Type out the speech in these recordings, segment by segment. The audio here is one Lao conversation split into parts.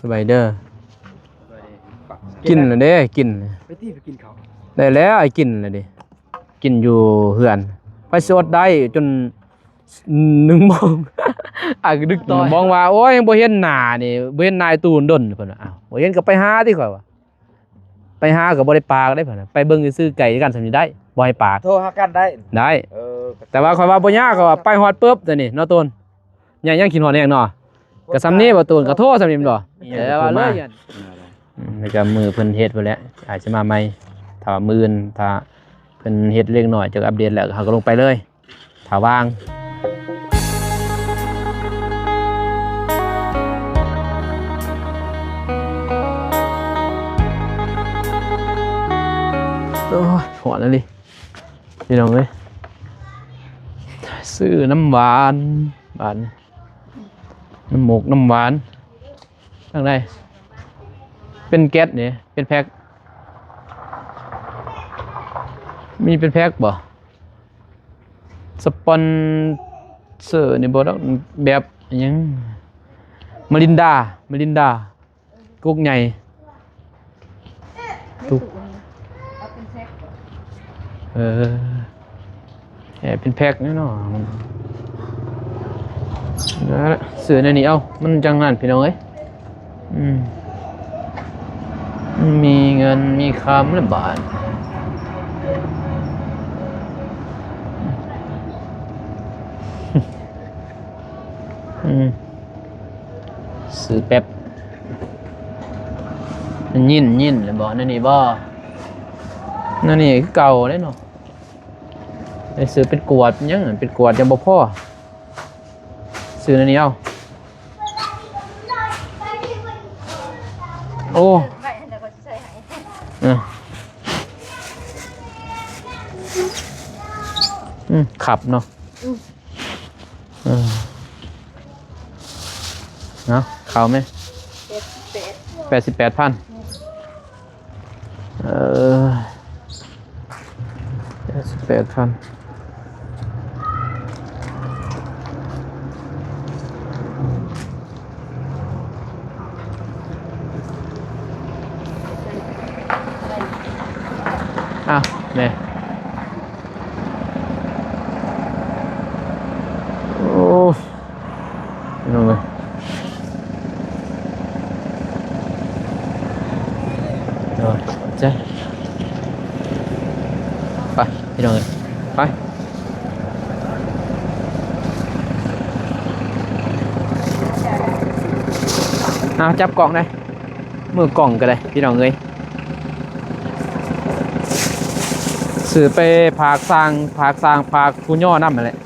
ສະບາຍເດີ. ກິນແລ້ວເດ້ ກິນ. ໄປຕິ ໄປກິນເຂົ້າ. ໄດ້ແລ້ວ ອ້າຍກິນແລ້ວເດ້. ກິນຢູ່ເຮືອນ. ໃຜຊິອົດໄດ້ຈົນໜຶ່ງໂມງ. ອ້າຍກໍດຶກຕອຍ. ບອກວ່າ ໂອ້ຍ ຍັງບໍ່ເຫັນໜ້ານີ້ ບໍ່ເຫັນນາຍຕູນດົນ. ເພິ່ນວ່າ ອ້າວ ບໍ່ເຫັນກໍໄປຫາຕິ ຂ້ອຍວ່າ. ໄປຫາກໍບໍ່ໄດ້ປາກເດ້ ເພິ່ນ. ໄປເບິ່ງຊື່ໆ ໃກ້ກັນສ່ຳນີ້ໄດ້ ບໍ່ໃຫ້ປາກ. ໂທຫາກັນໄດ້. ໄດ້. ເອີ ແຕ່ວ່າຂ້ອຍວ່າບໍ່ຍາກ ຂ້ອຍວ່າໄປຮອດປຶບ ຕອນນີ້ເນາະ ໂຕນ. ຍັງ ຍັງຄິດຮອດແຮງເນາະ. ກໍສ່ຳນີ້ບໍ່ ໂຕນ ກໍໂທສ່ຳນີ້ແມ່ນບໍ່? ເອີ ໂທມາ. ອືມ ແລ້ວກໍມື້ເພິ່ນເຮັດພຸ້ນແຫຼະ ອາດຊິມາໃໝ່. ຖ້າວ່າມື້ອື່ນ ຖ້າເພິ່ນເຮັດເລັກນ້ອຍ ຈັກອັບເດດແລ້ວ ເຮົາກໍລົງໄປເລີຍ. ຖ້າວ່າງ. ໂອ້ຍ ຮ້ອນອີ່ຫຼີ ພີ່ນ້ອງເອີຍ. ຊື້ນ້ຳຫວານ ບາດນີ້ ນ້ຳໝົກນ້ຳຫວານ. ທາງໃດ ເປັນແກັດນີ້ ເປັນແພັກ ມີເປັນແພັກບໍ່? ສະປອນເຊີນີ້ບໍ່ດອກ ແບບຫຍັງ ມາລິນດາ ມາລິນດາ ກົກໃຫຍ່ ຕຸກ ເອີ ແອ ເປັນແພັກແນ່ເນາະ. ຊື້ແນວນີ້ເອົາ ມັນຈັ່ງນັ້ນ ພີ່ນ້ອງເອີຍ. ອືມ ມີເງິນມີຄຳລະບາດ. ອືມ ຊື້ແປັບ. ຍິນ ຍິນແລ້ວບໍ່? ແນວນີ້ບໍ່? ແນວນີ້ຄືເກົ່າເດ້ເນາະ. ໄດ້ຊື້ເປັນກວດ ຍັງເປັນກວດຍັງບໍ່ພໍ. ຊື້ແນວນີ້ເອົາ. ໂອ້ ເອີ ອືມ ຄັບເນາະ. ອືມ ເອີ ເອົາ ເຂົ້າແມະ. ແປດສິບແປດ ແປດສິບແປດພັນ. ເອີ ແປດສິບແປດພັນ. ອ້າວ ແມ່ ໂອ້ຍ ພີ່ນ້ອງເອີຍ ເນາະ ຂອບໃຈ. ໄປ ພີ່ນ້ອງເອີຍ ໄປ. ອ້າວ ຈັບກ້ອງໄດ້ ມືກ້ອງກໍໄດ້ ພີ່ນ້ອງເອີຍ. ຊື້ໄປຝາກຊ່າງ ຝາກຊ່າງ ຝາກຜູ້ຍໍນຳຫັ້ນແຫຼະ.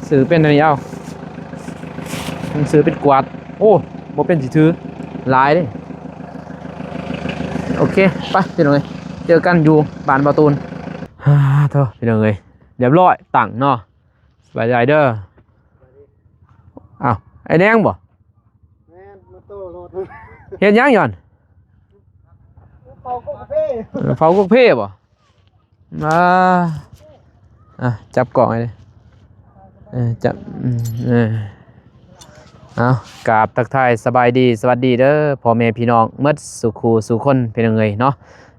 ຊື້ເປັນອັນນີ້ເອົາ ມັນຊື້ເປັນກວາດ. ໂອ້ ບໍ່ເປັນຊິຖືຫຼາຍເດ້. ໂອເຄ ໄປ ພີ່ນ້ອງເອີຍ ເຈີກັນຢູ່ບ້ານບ່າວຕູນ. ໂທ້ ພີ່ນ້ອງເອີຍ ຮຽບຮ້ອຍ ຕັ້ງເນາະ. ສະບາຍດີເດີ. ອ້າວ ອ້າຍແດງບໍ່? ແມ່ນ ມາໂຕ້ລົດ. ເຮັດຫຍັງຢູ່ຫັ້ນ? ເຝົ້າກົກກາເຟ. ເອີ ເຝົ້າກົກເຟບໍ່? ອ່າ ອ່ະ ຈັບກ້ອງໃຫ້ເດ້. ເອີ ຈັບ ອືມ ເອີ ເອົາ ກາບທັກທາຍສະບາຍດີ ສະຫວັດດີເດີ ພໍ່ແມ່ພີ່ນ້ອງໝົດສູ່ຄູ່ສູ່ຄົນ ພີ່ນ້ອງເອີຍເນາະ.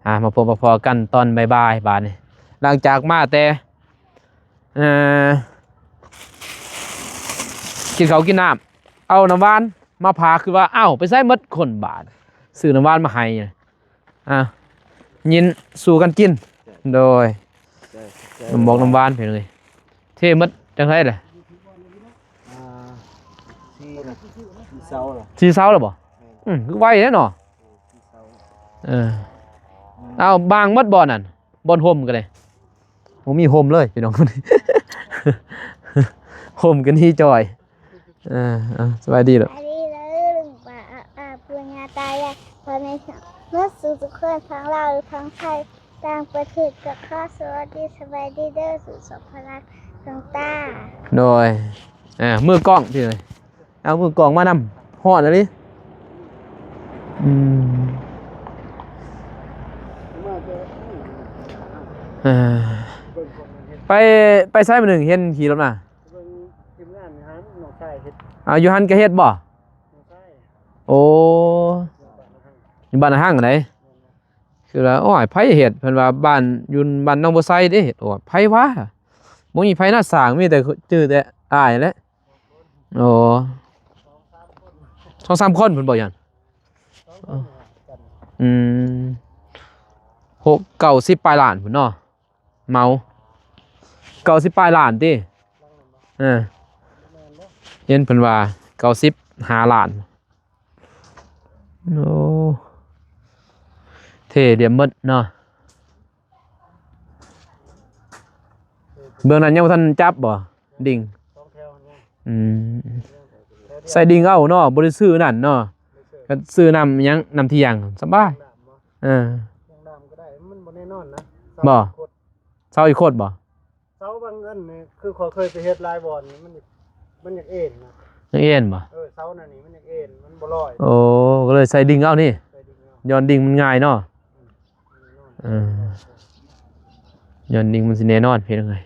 ອ່າ ມາພົບມາພໍ້ກັນຕອນບ່າຍໆ ບາດນີ້ ຫຼັງຈາກມາແຕ່ ເອີ ກິນເຂົ້າກິນນ້ຳ ເອົານ້ຳຫວານມາຝາກ ຄືວ່າ ອ້າວ ໄປໃສໝົດຄົນບາດ ຊື້ນ້ຳຫວານມາໃຫ້. ອ່າ ຍິນສູ່ກັນກິນ. ໂດຍ ນ້ຳໝອກນ້ຳຫວານ ພີ່ນ້ອງເອີຍ ເທໝົດ. ຈັ່ງໃດລະ? ອ່າ ສີ່ລະ ສີ່ເສົາລະ ສີ່ເສົາລະບໍ່? ແມ່ນ ອືມ ຄືໄວແທ້ເນາະ. ເອີ ເອົາ ບາງໝົດບໍ່ນັ້ນ ບ່ອນຮົ່ມກໍໄດ້. ບໍ່ມີຮົ່ມເລີຍ ພີ່ນ້ອງ ຮົ່ມກໍໜີຈ່ອຍ. ເອີ ເອົາ ສະບາຍດີເດີ ສະບາຍດີເດີ ລຸງປ້າ ອາ ອາ ປູ່ຍ່າຕາຍາຍ ພໍ່ແມ່ພີ່ນ້ອງໝົດສູ່ທຸກຄົນ ທັງລາວ ທັງໄທ ຕ່າງປະເທດ ກໍຂໍສະຫວັດດີ ສະບາຍດີເດີ ສູ່ສອງພະລັກສອງຕາ. ໂດຍ ເອີ ມືກ້ອງ ພີ່ເອີຍ ເອົາມືກ້ອງມານຳ ຮ້ອນອີ່ຫຼີ. ອືມ ເອີ ໄປ ໄປໃສມື້ໜຶ່ງ ເຫັນຂີ່ລົດມາ? ເບິ່ງທີມງານຫັ້ນ ນ້ອງຊາຍເຮັດ. ເອົາ ຢູ່ຫັ້ນກໍເຮັດບໍ່? ນ້ອງຊາຍ. ໂອ້ ຢູ່ບ້ານນາຮັງໃດ ຄືວ່າ ໂອ້ຍ ໃຜເຮັດ? ເພິ່ນວ່າ ບ້ານ ຢູ່ບ້ານໜອງບົວໄຊເດ້. ໂອ້ຍ ໃຜວະ? ບໍ່ມີໃຜນະສ້າງ ມີແຕ່ຈື່ແຕ່ອ້າຍແຫຼະ. ໂອ້ ສອງສາມຄົນພຸ້ນບໍ່? ຢ້ານ ອືມ ຫົກ ເກົ້າສິບປາຍລ້ານພຸ້ນເນາະ ເໝົາ ເກົ້າສິບປາຍລ້ານຕິ? ເອີ ເຫັນເພິ່ນວ່າເກົ້າສິບຫ້າລ້ານ. ໂອ້ ເທລຽບໝົດເນາະ. ເບື້ອງນັ້ນຍັງບໍ່ທັນຈັບບໍ່? ດິງ ສອງແຖວຫັ້ນຍັງ ອືມ ໃສ່ດິງເອົາເນາະ ບໍ່ໄດ້ຊື້ນັ້ນເນາະ. ກໍຊື້ນ້ຳຫຍັງ ນ້ຳທ່ຽງສະບາຍ. ເອີ ທ່ຽງດຳກໍໄດ້ ມັນບໍ່ແນ່ນອນນະ. ບໍ່? ເສົາອີໂຄດບໍ່? ເສົາບາງອັນນີ້ ຄືຂ້ອຍເຄີຍໄປເຮັດຫຼາຍບ່ອນນີ້ ມັນ ມັນຢາກເອັນນະ. ຢາກເອັນບໍ່? ເອີ ເສົານັ້ນນີ້ມັນຢາກເອັນ ມັນບໍ່ລອຍ. ໂອ້ ກໍເລີຍໃສ່ດິງເອົານີ້. ໃສ່ດິງເອົາ ຍ້ອນດິງມັນງ່າຍເນາະ. ອືມ ເອີ ຍ້ອນດິງມັນຊິແນ່ນອນ ພີ່ນ້ອງເອີຍ.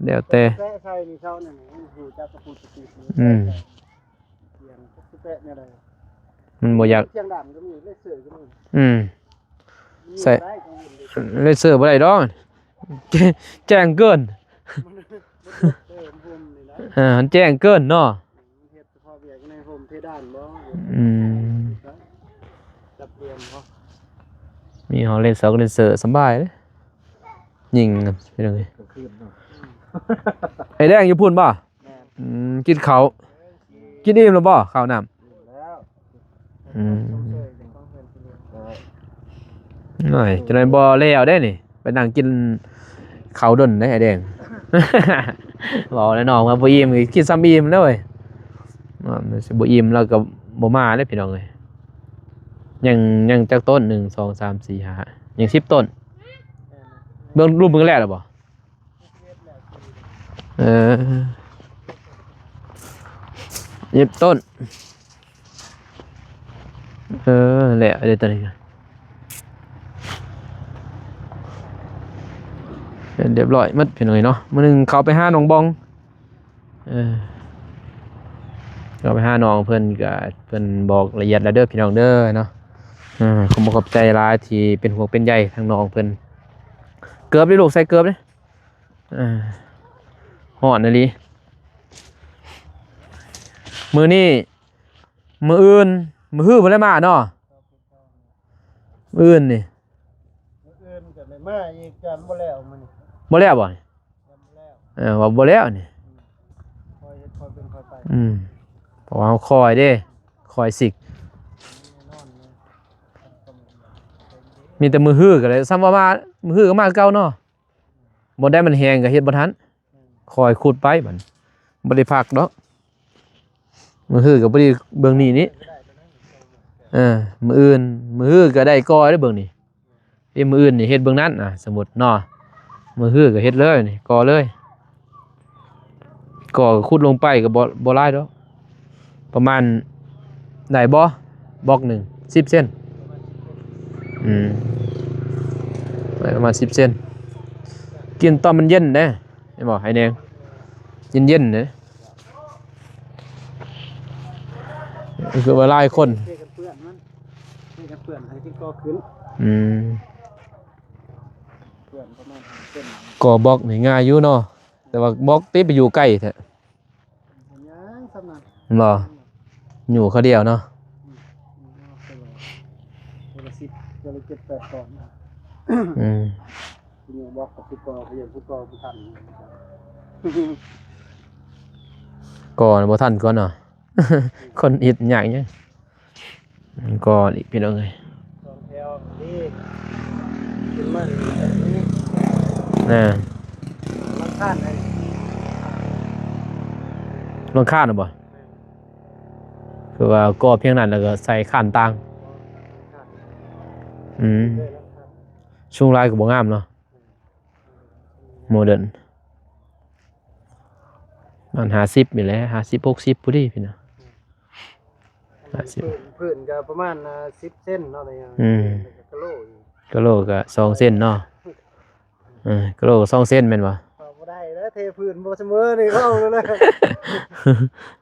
ແລ້ວແຕ່ ແຕະໃສ່ນີ້ເສົານັ້ນນີ້ ມັນຮູ້ຈັກກະປຸດກະຕິກ. ອືມ ແຕະແນວໃດ ມັນບໍ່ຢາກ ທ່ຽງດຳກໍມີ ເລເຊີກໍມີ. ອືມ ໃສ່ ເລເຊີບໍ່ໄດ້ດອກ ແຈ້ງເກີນ. ເອີ ມັນແຈ້ງເກີນເນາະ. ເຮັດສະເພາະວຽກໃນໂຮມເພດານບໍ່? ອືມ ຈັບລຽມບໍ່? ມີຫ້ອງເລນເຊີ ເລນເຊີສະບາຍເດ້ ຍິງ ພີ່ນ້ອງເອີຍ. ກາງຄືນເນາະ ໄອ້ແດງຢູ່ພຸ້ນບໍ່? ແມ່ນ ອືມ ກິນເຂົ້າ ກິນອີ່ມແລ້ວບໍ່? ເຂົ້ານ້ຳ ອືມ ໂອ້ຍ ຈັ່ງໃດບໍ່ແລ້ວເດ້ນີ້ ໄປນັ່ງກິນເຂົ້າດົນເດ້ ໄອ້ແດງ. ເວົ້າແລ້ວນ້ອງວ່າບໍ່ອີ່ມ ກິນຊ້ຳອີ່ມແລ້ວເວີຍ. ມັນຊິບໍ່ອີ່ມ ລາວກໍບໍ່ມາເດ້ ພີ່ນ້ອງເອີຍ. ຍັງ ຍັງຈັກຕົ້ນ? ໜຶ່ງ ສອງ ສາມ ສີ່ ຫ້າ ຍັງສິບຕົ້ນ. ເບິ່ງ ລວມເບິ່ງແລ້ວແລ້ວບໍ່? ເອີ ເຈັດຕົ້ນ. ເອີ ແລ້ວເດ້ ຕອນນີ້ກໍຮຽບຮ້ອຍໝົດ ພີ່ນ້ອງເອີຍເນາະ. ມື້ໜຶ່ງເຂົ້າໄປຫານ້ອງບອງ ເອີ ເຂົ້າໄປຫານ້ອງເພິ່ນ ກໍເພິ່ນບອກລະອຽດແລ້ວເດີ ພີ່ນ້ອງເດີເນາະ. ເອີ ຂໍຂອບໃຈຫຼາຍທີ່ເປັນຫ່ວງເປັນໃຍທາງນ້ອງເພິ່ນ. ເກີບເດ້ລູກ ໃສ່ເກີບເດ້. ເອີ ຮ້ອນອີ່ຫຼີ. ມື້ນີ້ ມື້ອື່ນ ມື້ຮືບໍ່ໄດ້ມາເນາະ. ມື້ອື່ນນີ້ ມື້ອື່ນກໍໄດ້ມາອີກ ຈະບໍ່ແລ້ວມື້ນີ້. ບໍ່ແລ້ວບໍ່? ຍັງບໍ່ແລ້ວ. ເອີ ວ່າບໍ່ແລ້ວນີ້. ອືມ ຄ່ອຍເຮັດຄ່ອຍເປັນຄ່ອຍໄປ. ອືມ ເພາະວ່າເຮົາຄ່ອຍເດ້ ຄ່ອຍສິກ. ແນ່ນອນເລີຍ. ມີແຕ່ມື້ຮືກໍໄດ້ ສ່ຳວ່າມາ ມື້ຮືກໍມາຄືເກົ່າເນາະ. ບ່ອນໃດມັນແຫ້ງກໍເຮັດບໍ່ທັນ. ຄ່ອຍຂຸດໄປບັດ ບໍ່ໄດ້ພັກດອກ. ມື້ຮືກໍພໍດີເບິ່ງນີ້ນີ້. ເອີ ມື້ອື່ນ ມື້ຮືກໍໄດ້ກໍໄດ້ເບິ່ງນີ້. ເອີ ມື້ອື່ນນີ້ເຮັດເບິ່ງນັ້ນ ອາ ສົມມຸດເນາະ. ມື້ຮືກໍເຮັດເລີຍນີ້ ກໍເລີຍ. ກໍຂຸດລົງໄປກໍບໍ່ ບໍ່ຫຼາຍດອກ. ປະມານ ໄດ້ບໍ່? ບລັອກໜຶ່ງ ສິບເຊັນ. ອືມ ໄດ້ປະມານສິບເຊັນ. ກິນຕອນມັນເຢັນເດ້ ເຫັນບໍ່ ໄອ້ແດງ? ເຢັນໆເດ້. ຄືວ່າຫຼາຍຄົນ ເທກັນເປື້ອນມັນ ເທກັນເປື້ອນໃຫ້ກິນກໍຂຶ້ນ. ອືມ ເປື້ອນປະມານຫ້າເຊັນ. ກໍບລັອກນີ້ງ່າຍຢູ່ເນາະ. ແຕ່ວ່າບລັອກຕິໄປຢູ່ໄກແທ້. ຍັງສ່ຳນັ້ນ ແມ່ນບໍ່? ຢູ່ຄົນດຽວເນາະ. ອືມ ຄົນລະສິບ ຄົນລະເຈັດແປດກ້ອນ. ອືມ ຢູ່ບລັອກກັບຜູ້ກໍ່ ພະຍາຜູ້ກໍ່ບໍ່ທັນ. ກໍ່ບໍ່ທັນກ່ອນເນາະ. ຄົນເຮັດຍາກຫຍັງ? ກໍອີກ ພີ່ນ້ອງເອີຍ ສອງແຖວນີ້ ຂຶ້ນມານີ້ ອ່າ ຫຼັງຄານ ຫຼັງຄານນະບໍ່? ແມ່ນ ຄືວ່າກໍ່ພຽງນັ້ນ ແລ້ວກໍໃສ່ຄານຕ່າງ. ອືມ ສູງຫຼາຍກໍບໍ່ງາມເນາະ. ໂມເດີນ ປະມານຫ້າສິບນີ້ແຫຼະ ຫ້າສິບ ຫົກສິບພໍດີພີ່ນ້ອງ. ຫ້າສິບ ພື້ນ ພື້ນກໍປະມານ ອ່າ ສິບເຊັນເນາະ. ອືມ ກະໂຫຼ ກະໂຫຼກໍສອງເຊັນເນາະ. ເອີ ກະໂຫຼກໍສອງເຊັນແມ່ນບໍ່? ເອົາບໍ່ໄດ້ເດີ ເທພື້ນບໍ່ສະເໝີນີ້ ເວົ້າແລ້ວນະ.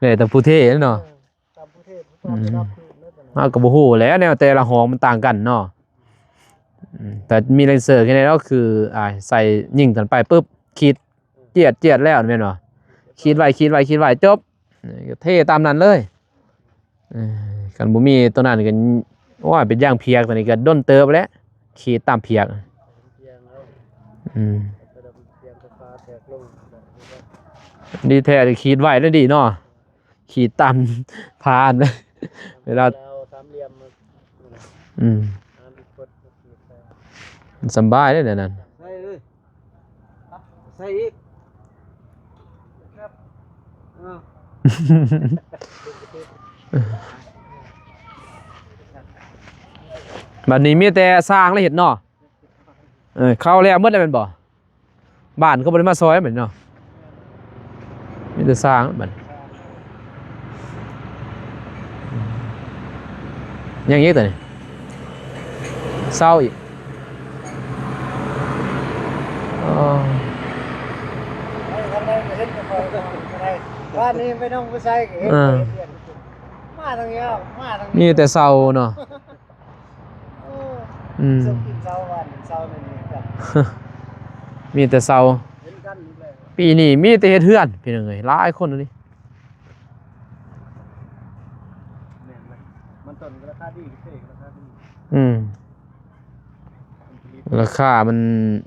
ແລ້ວແຕ່ຜູ້ເທເນາະ. ເອີ ຕາມຜູ້ເທ ອືມ ຜູ້ຕ້ອງໄດ້ຮັບຄືນເດີ. ເຮົາກໍບໍ່ຮູ້ແຫຼະ ແນວແຕ່ລະຫ້ອງມັນຕ່າງກັນເນາະ. ອືມ ແຕ່ມີແດນເຊີແຄ່ນີ້ແຫຼະ ຄື ອ່າ ໃສ່ຍິງຕົນໄປປຶບ ຂີດຈຽດໆແລ້ວແມ່ນບໍ່? ຂີດໄວ້ ຂີດໄວ້ ຂີດໄວ້ ຈົບ ເທຕາມນັ້ນເລີຍ. ເອີ ຄັນບໍ່ມີຕົວນັ້ນກໍ ໂອ້ຍ ເປັນຢ່າງພຽກຕົວນີ້ກໍດົນເຕີບແລ້ວ ຂີດຕາມພຽກ. ອືມ ດີແທ້ທີ່ຂີດໄວ້ແລ້ວດີເນາະ ຂີດຕາມພານ ເວລາ ສາມຫຼ່ຽມ ອືມ ມັນສຳບາຍເດ້ແນວນັ້ນ. ໃສ່ເລີຍ ໃສ່ອີກ ເອີ ບັດນີ້ມີແຕ່ຊ່າງລະເຮັດເນາະ. ເອີ ເຂົ້າແລ້ວໝົດແລ້ວແມ່ນບໍ່? ບ້ານກໍບໍ່ໄດ້ມາຊ່ອຍບັດນີ້ເນາະ ມີແຕ່ຊ່າງບັດນີ້. ຍັງອີກຕົວນີ້ ເຊົາອີກ. ອໍ ບ້ານນີ້ໄປນອນຢູ່ໃສກໍເຫັນ ເອີ ເຮັດວຽກ ມາທາງນີ້ ມາທາງນີ້ ມີແຕ່ເຊົາເນາະ. ເອີ ອືມ ເຊົາກິນເຊົາ ບ້ານເຊົານີ້ມີແຕ່ເຊົາ ເຫັນກັນອີກແລ້ວ. ປີນີ້ມີແຕ່ເຮັດເຮືອນ ພີ່ນ້ອງເອີຍ ຫຼາຍຄົນອີ່ຫຼີ. ແມ່ນ ມັນຕົ້ນກໍລາຄາດີ ເຟກໍລາຄາດີ. ອືມ ລາຄາມັນ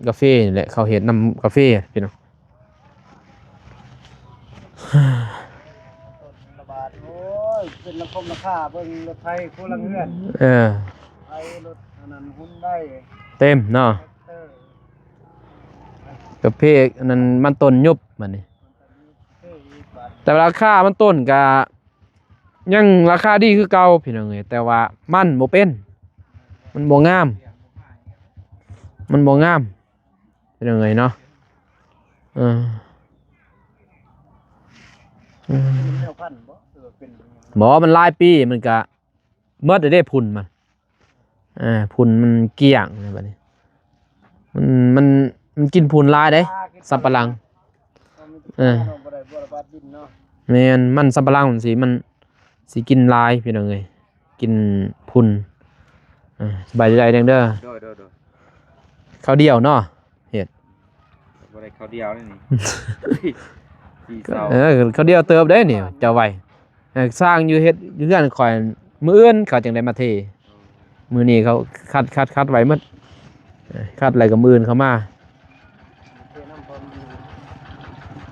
ກາເຟນີ້ແຫຼະ ເຂົາເຮັດນຳກາເຟ ພີ່ນ້ອງ. ລະບາດ ໂອ້ຍ ເປັນລະຄົມລະຄ່າ ເບິ່ງລົດໄຖຄົນລະເຮືອນ ເອີ ໄຖລົດອັນນັ້ນຮຸນໄດ ເຕັມເນາະ ເອີ ກາເຟອັນນັ້ນມັນຕົ້ນຍຸບບັດນີ້. ແຕ່ວ່າລາຄາມັນຕົ້ນກະຍັງລາຄາດີຄືເກົ່າ ພີ່ນ້ອງເອີຍ ແຕ່ວ່າມັນບໍ່ເປັນ ມັນບໍ່ງາມ ມັນບໍ່ງາມ ພີ່ນ້ອງເອີຍເນາະ. ເອີ ເອີ ແນວພັນບໍ່ ຫຼືວ່າເປັນ ບໍ່ ມັນຫຼາຍປີ ມັນກະໝົດແລ້ວເດ້ ຝຸ່ນມັນ ເອີ ຝຸ່ນມັນກ້ຽງແລ້ວບັດນີ້ ມັນ ມັນ ມັນກິນຝຸ່ນຫຼາຍເດ້ ສຳປະຫຼັງ. ເອີ ບໍ່ໄດ້ບົວລະບາດດິນເນາະ. ແມ່ນ ມັນສຳປະຫຼັງມັນຊິ ມັນຊິກິນຫຼາຍ ພີ່ນ້ອງເອີຍ ກິນຝຸ່ນ. ເອີ ສະບາຍດີເດີ ໂດຍ ໂດຍ ໂດຍ ເຂົ້າດຽວເນາະ ເຮັດ ບໍ່ໄດ້ເຂົ້າດຽວນີ້ ສີ່ເສົາ ເອີ ເຂົ້າດຽວເຕີບເດ້ນີ້ ເຈົ້າໄວ. ເອີ ຊ່າງຢູ່ເຮັດຢູ່ເຮືອນຂ້ອຍ ມື້ອື່ນເຂົາຈຶ່ງໄດ້ມາເທ ມື້ນີ້ເຂົາຄັດ ຄັດ ຄັດໄວ້ໝົດ ເອີ ຄັດແລ້ວກໍມື້ອື່ນເຂົາມາ.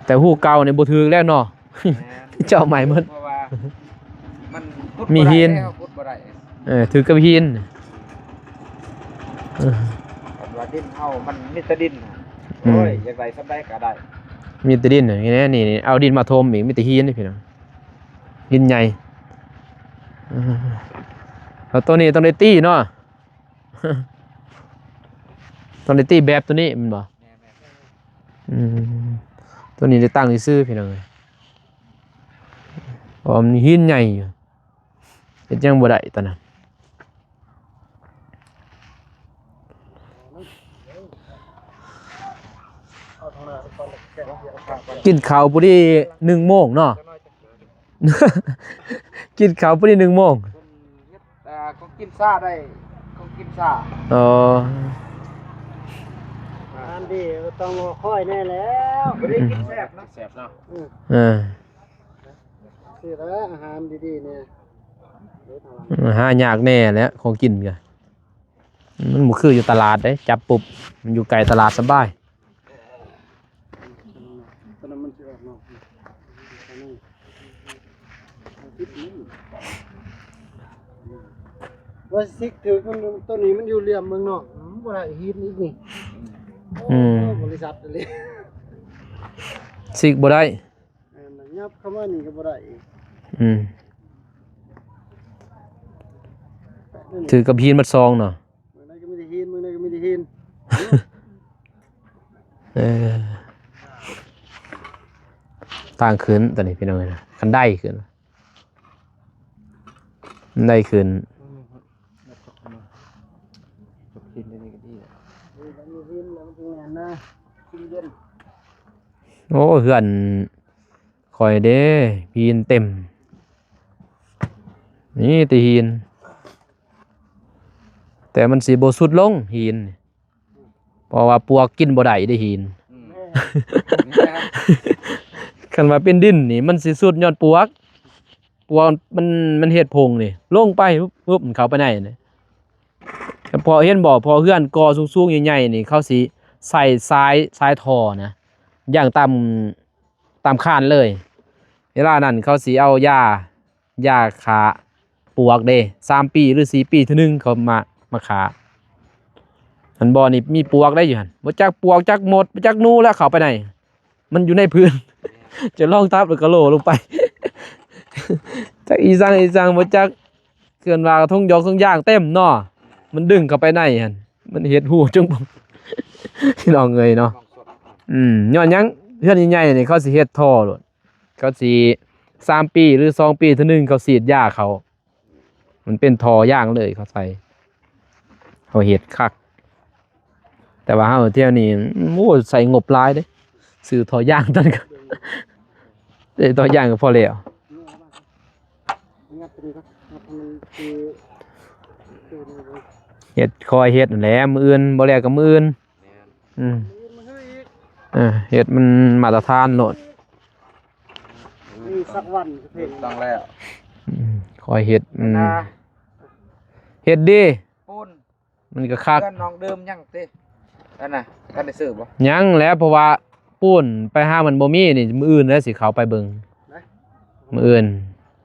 ແຕ່ຮູເກົ່ານີ້ບໍ່ຖືກແລ້ວເນາະ ແມ່ນ ເຈາະໃໝ່ໝົດ ເພາະວ່າມັນຂຸດ ມີຫີນ ບໍ່ໄດ້ເດ້ ເຮົາຂຸດບໍ່ໄດ້. ເອີ ຖືກກັບຫີນ ເອີ ຄັນວ່າດິນເຮົາມັນມີແຕ່ດິນ ອືມ ໂອ້ຍ ຢາກໄດ້ສ່ຳໃດກໍໄດ້ ມີແຕ່ດິນ. ນີ້ ນີ້ ເອົາດິນມາຖົມອີກ ມີແຕ່ຫີນນີ້ ພີ່ນ້ອງ ຫີນໃຫຍ່. ເອີ ແລ້ວໂຕນີ້ຕ້ອງໄດ້ຕີເນາະ ຕ້ອງໄດ້ຕີແບບໂຕນີ້ແມ່ນບໍ່? ແມ່ນໆ ອືມ ໂຕນີ້ໄດ້ຕັ້ງຊື່ໆ ພີ່ນ້ອງເອີຍ ເພາະວ່າມັນຫີນໃຫຍ່ຢູ່ ເຮັດຫຍັງບໍ່ໄດ້ຕອນນັ້ນ. ກິນເຂົ້າພໍດີໜຶ່ງໂມງເນາະ ກິນເຂົ້າພໍດີໜຶ່ງໂມງ. ເອີ ຂອງກິນຊ້າໄດ້ ຂອງກິນຊ້າ ອໍ ອາຫານດີກໍຕ້ອງລໍຄອຍແດ່ແລ້ວ ບໍ່ໄດ້ກິນແຊບນະ ແຊບເນາະ ອືມ ເອີ ຊິລະອາຫານດີໆນີ້ ຫາຍາກແດ່ແຫຼະ ຂອງກິນກະ ມັນບໍ່ຄືຢູ່ຕະຫຼາດເດ້ ຈັບປຸບ ມັນຢູ່ໃກ້ຕະຫຼາດສະບາຍ. ຕົວນັ້ນມັນຊິອອກນອກ ວ່າຊິກຖືກ ມັນ ຕົວນີ້ມັນຢູ່ຫຼ່ຽມເມືອງນອກ ມັນບໍ່ໄດ້ຫີນອີກນີ້ ອືມ ໂອ້ ບໍລິສັດເລີຍ ຊິກບໍ່ໄດ້ ເອີ ມັນຫຍັບເຂົ້າມານີ້ກໍບໍ່ໄດ້ອີກ ອືມ ຖືກກັບຫີນໝົດຊອງເນາະ ເມືອງໃດກໍມີແຕ່ຫີນ ເມືອງໃດກໍມີແຕ່ຫີນ. ເອີ ທາງຂຶ້ນຕອນນີ້ ພີ່ນ້ອງເອີຍ ຄັນໄດຂຶ້ນ ໄດຂຶ້ນ ໂອ້ ເຮືອນ ຂ້ອຍເດ້ ຫີນເຕັມ ມີແຕ່ຫີນ ແຕ່ມັນຊິບໍ່ຊຸດລົງຫີນ ເພາະວ່າປວກກິນບໍ່ໄດ້ເດ້ຫີນ. ອືມ ຄັນວ່າເປັນດິນນີ້ ມັນຊິຊຸດຍ້ອນປວກ ປວກມັນ ມັນເຮັດຜົງນີ້ ລົງໄປ ປຶບ ເຂົ້າໄປໃນນີ້. ເພາະເຫັນບໍ່ ເພາະເຮືອນກໍ່ສູງໆ ໃຫຍ່ໆ ນີ້ ເຂົາຊິໃສ່ສາຍ ສາຍທໍ່ນະ ຢ່າງຕາມ ຕາມຄານເລີຍ. ເວລານັ້ນເຂົາຊິເອົາຢາ ຢາຂ້າປວກເດ້ ສາມປີ ຫຼື ສີ່ປີເທື່ອໜຶ່ງເຂົາມາ ມາຂ້າ. ຫັ້ນບໍ່ ນີ້ມີປວກໄດ້ຢູ່ຫັ້ນ ບໍ່ຈັກປວກ ຈັກມົດ ຈັກໜູແລ້ວເຂົ້າໄປໃນ ມັນຢູ່ໃນພື້ນ ຈະລອງທັບແລ້ວກະໂຫຼລົງໄປ ຈັກອີ່ສັງອີ່ສັງ ບໍ່ຈັກ ເອີ້ນວ່າຖົງຢອກຖົງຢາງເຕັມເນາະ ມັນດຶງເຂົ້າໄປໃນຫັ້ນ ມັນເຮັດຮູຈົງ ພີ່ນ້ອງເອີຍເນາະ. ອືມ ຍ້ອນຫຍັງ ເຮືອນໃຫຍ່ໆ ນີ້ເຂົາຊິເຮັດທໍ່ໂລດ ເຂົາຊິ ສາມປີ ຫຼື ສອງປີເທື່ອໜຶ່ງ ເຂົາສີດຢາເຂົ້າ ມັນເປັນທໍ່ຢາງເລີຍ ເຂົາໃສ່ ເຂົາເຮັດຄັກ. ແຕ່ວ່າເຮົາແຖວນີ້ ໂອ້ ໃຊ້ງົບຫຼາຍເດ້ ຊື້ທໍ່ຢາງຕົວນັ້ນກໍ ເອີ ທໍ່ຢາງກໍພໍແລ້ວ. ເຮັດ ຄ່ອຍເຮັດຫັ້ນແຫຼະ ມື້ອື່ນ ບໍ່ແລ້ວກໍມື້ອື່ນ. ແມ່ນ ອືມ ເອີ ເຮັດມັນມາດຕະຖານໂລດ ມີສັກວັນກໍເປັນ ຕ້ອງແລ້ວ. ອືມ ຄ່ອຍເຮັດ ອືມ ເຮັດດີ ປູນ ມັນກໍຄັກ. ເຮືອນນ້ອງເດີມຍັງຕິ ອັນນ່ະ ທັນໄດ້ຊື້ບໍ່? ຍັງແຫຼະ ເພາະວ່າປູນໄປຫາມັນບໍ່ມີນີ້ ມື້ອື່ນແລ້ວຊິເຂົ້າໄປເບິ່ງ ມື້ອື່ນ